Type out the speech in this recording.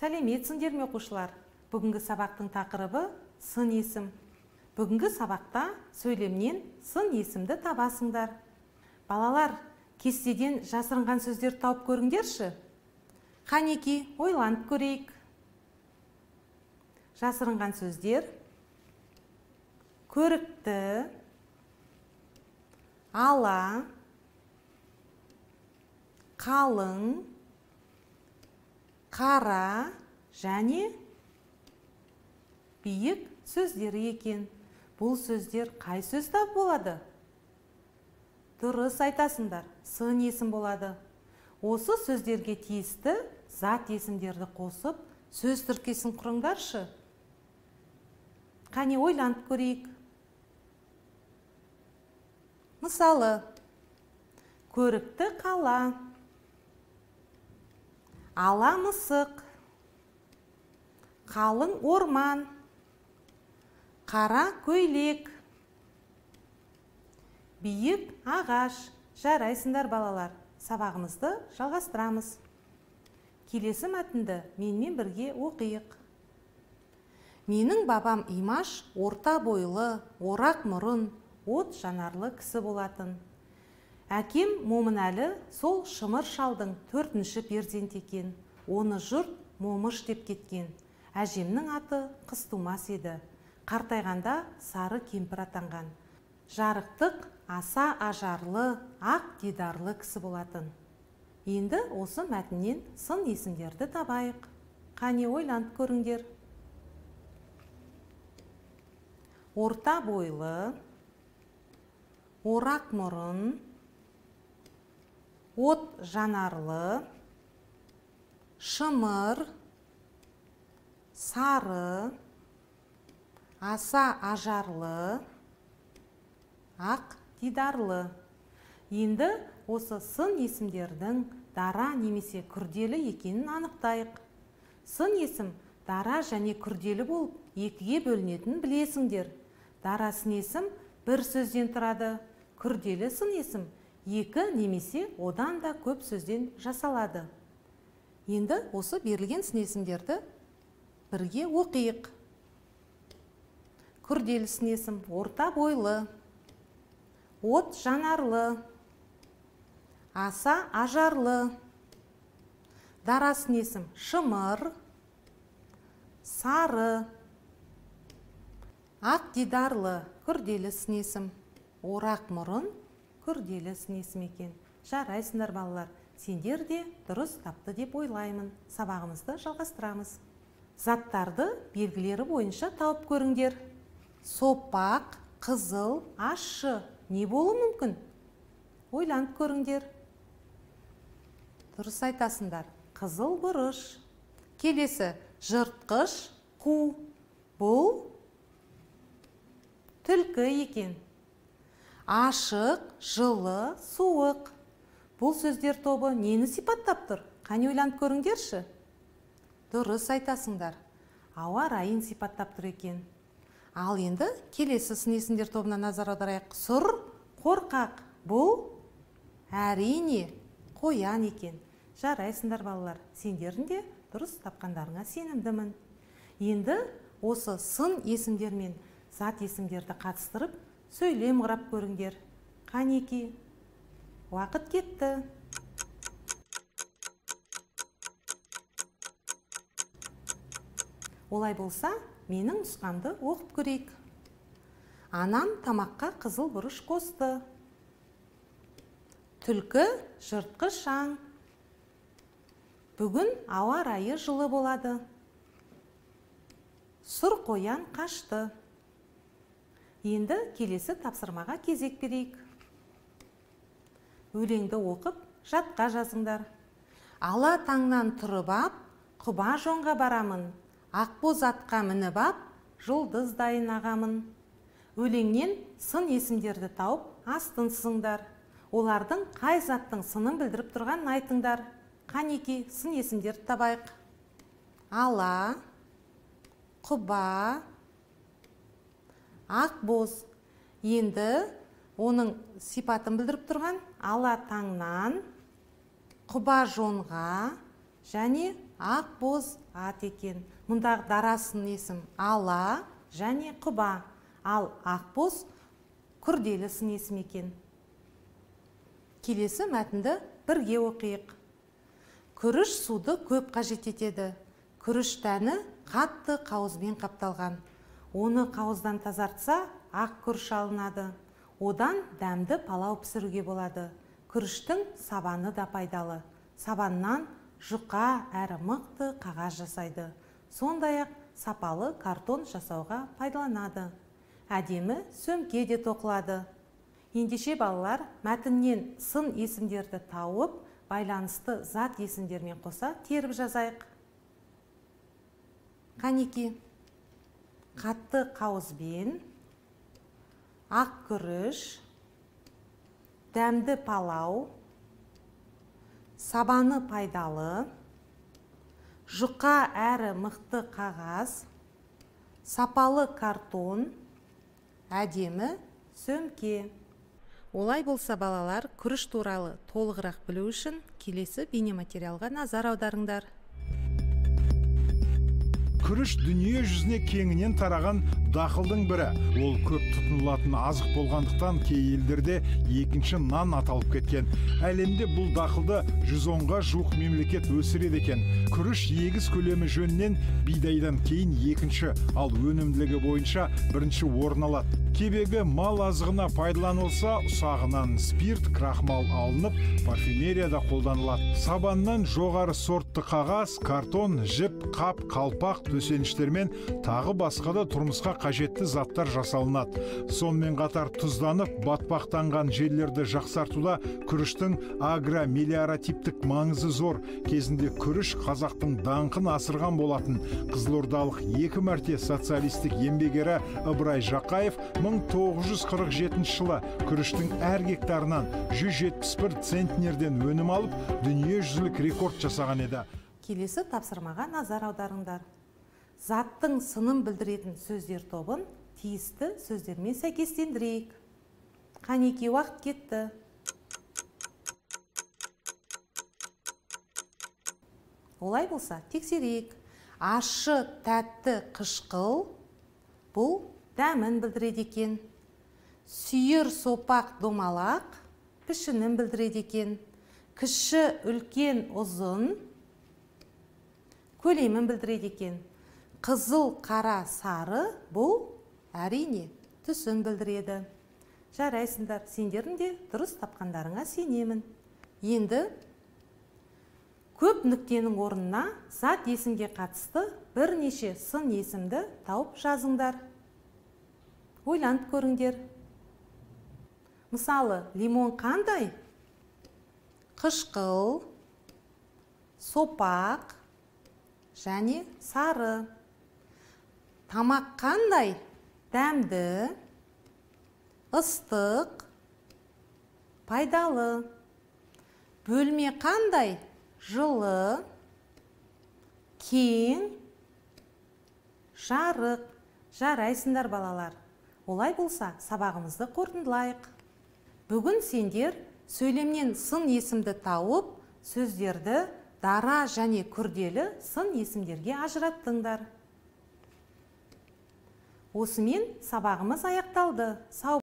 Сәлеметсіңдер ме, оқушылар? Бүгінгі сабақтың тақырыбы сын есім. Бүгінгі сабақта сөйлемнен сын есімді табасыңдар. Балалар, кестеден жасырынған сөздер тауып көріңдерші. Қанеки, ойланып көрейік. Жасырынған сөздер: көрікті, ала, қалың, қара және биік сөздері екен. Бұл сөздер қай сөз тап болады? Дұрыс айтасыңдар, сын есім болады. Осы сөздерге тиісті зат есімдерді қосып, сөз тіркесін құрыңдаршы. Қане, ойланып көрейік. Мысалы, көрікті қала, ала мысық, қалың орман, қара көйлек, биік ағаш. Жарайсыңдар, балалар. Сабағымызды жалғастырамыз. Келесі мәтінді менімен бірге оқиық. Менің бабам Имаш орта бойлы, орақ мұрын, от жанарлы кісі болатын. Әкем Момынәлі сол шымыр шалдың 4-ші перзенті екен. Оны жұрт Момыш деп кеткен. Әжемнің аты Қызтумас еді. Қартайғанда сары кемпір атанған. Жарықтық, аса ажарлы, ақ дидарлы кісі болатын. Енді осы мәтіннен сын есімдерді табайық. Қане, ойланып көріңдер. Орта бойлы, орақ мұрын, от жанарлы, шымыр, сары, аса ажарлы, ақ дидарлы. Енді осы сын есімдердің дара немесе күрделі екенін анықтайық. Сын есім дара және күрделі болып екіге бөлінетінін білесіңдер. Дара сын есім бір сөзден тұрады, күрделі сын есім екі немесе одан да көп сөзден жасалады. Енді осы берілген сын есімдерді бірге оқиық. Күрделі сын есім орта бойлы, от жанарлы, аса ажарлы. Дара сын есім шымыр, сары, ақ дидарлы. Күрделі сын есім орақ мұрын, күрделі сын есім екен. Жарайсыңдар, балалар. Сендер де дұрыс тапты деп ойлаймын. Сабағымызды жалғастырамыз. Заттарды белгілері бойынша тауып көріңдер. Сопақ, қызыл, ащы. Не болуы мүмкін? Ойланып көріңдер. Дұрыс айтасыңдар. Қызыл бұрыш. Келесі жыртқыш, қу. Бұл түлкі екен. Ашық, жылы, суық. Бұл сөздер тобы нені сипаттап тұр? Қане, ойланып көріңдерші. Дұрыс айтасыңдар. Ауа райын сипаттап тұр екен. Ал енді келесі сын есімдер тобына назар аударайық. Сұр, қорқақ. Бұл әрине қоян екен. Жарайсыңдар, балалар. Сендердің де дұрыс тапқандарыңа сенімдімін. Енді осы сын есімдер мен зат есімдерді қатыстырып, сөйлем құрап көріңдер. Қанеки, уақыт кетті. Олай болса, менің нұсқамды оқып көрейік. Анам тамаққа қызыл бұрыш қосты. Түлкі жыртқыш аң. Бүгін ауа райы жылы болады. Сұр қоян қашты. Енді келесі тапсырмаға кезек берейік. Өлеңді оқып, жатқа жазыңдар. Ала таңнан тұрып ап, құба жоңға барамын. Ақбоз атқа мініп ап, жұлдыздайын ағамын. Өлеңнен сын есімдерді тауып, астын сызыңдар. Олардың қай заттың сынын білдіріп тұрғанын айтыңдар. Қанеки, сын есімдерді табайық. Ала, құба, ақбоз. Енді оның сипатын білдіріп тұрған ала таңнан, құба жоңға және ақ боз ат екен. Мұндағы дара сын есім ала және құба, ал ақ боз күрделі сын есім екен. Келесі мәтінді бірге оқиық. Күріш суды көп қажет етеді. Күріш дәні қатты қауызбен қапталған. Оны қауыздан тазартса, ақ күріш алынады. Одан дәмді палау пісіруге болады. Күріштің сабаны да пайдалы. Сабаннан жұқа әрі мықты қағаз жасайды. Сондай-ақ сапалы картон жасауға пайдаланады. Әдемі сөмке де тоқылады. Ендеше балалар, мәтіннен сын есімдерді тауып, байланысты зат есімдермен қоса теріп жазайық. Қанеки, қатты қауызбен, ақ күріш, дәмді палау, сабаны пайдалы, жұқа әрі мықты қағаз, сапалы картон, әдемі сөмке. Олай болса балалар, күріш туралы толығырақ білу үшін келесі бейнематериалға назар аударыңдар. Күріш дүние жүзіне кеңінен тараған дақылдың бірі. Ол көп тұтынылатын азық болғандықтан кей елдерде екінші нан аталып кеткен. Әлемде бұл дақылды 110-ға жуық мемлекет өсіреді екен. Күріш егіс көлемі жөнінен бидайдан кейін екінші, ал өнімділігі бойынша бірінші орын алады. Кебегі мал азығына пайдаланылса, ұсағынан спирт, крахмал алынып, парфюмерияда қолданылады. Сабаннан жоғары сортты қағаз, картон, жіп, қап, қалпақ, төсеніштермен тағы басқа да тұрмысқа қажетті заттар жасалынады. Сонымен қатар тұзданып, батпақтанған жерлерді жақсартуда күріштің агромелиоративтік маңызы зор. Кезінде күріш қазақтың даңқын асырған болатын. Қызылордалық екі мәрте социалистік еңбек ері Ыбырай Жақаев 1947 жылы күріштің әр гектарынан 171 центнерден өнім алып, дүниежүзілік рекорд жасаған еді. Келесі тапсырмаға назар аударыңдар. Заттың сынын білдіретін сөздер тобын тиісті сөздермен сәйкестендірейік. Қанеки, уақыт кетті. Олай болса, тексерейік. Ащы, тәтті, қышқыл бұл дәмін білдіреді екен. Сүйір, сопақ, домалақ пішінін білдіреді екен. Кіші, үлкен, ұзын көлемін білдіреді екен. Қызыл, қара, сары бұл әрине түсін білдіреді. Жарайсыңдар, сендердің де дұрыс тапқандарыңа сенемін. Енді көп нүктенің орнына зат есімге қатысты бірнеше сын есімді тауып жазыңдар. Ойланып көріңдер. Мысалы, лимон қандай? Қышқыл, сопақ және сары. Тамақ қандай? Дәмді, ыстық, пайдалы. Бөлме қандай? Жылы, кең, жарық. Жарайсыңдар, балалар. Олай болса, сабағымызды қорытындылайық. Бүгін сендер сөйлемнен сын есімді тауып, сөздерді дара және күрделі сын есімдерге ажыраттыңдар. Осымен сабағымыз аяқталды. Сау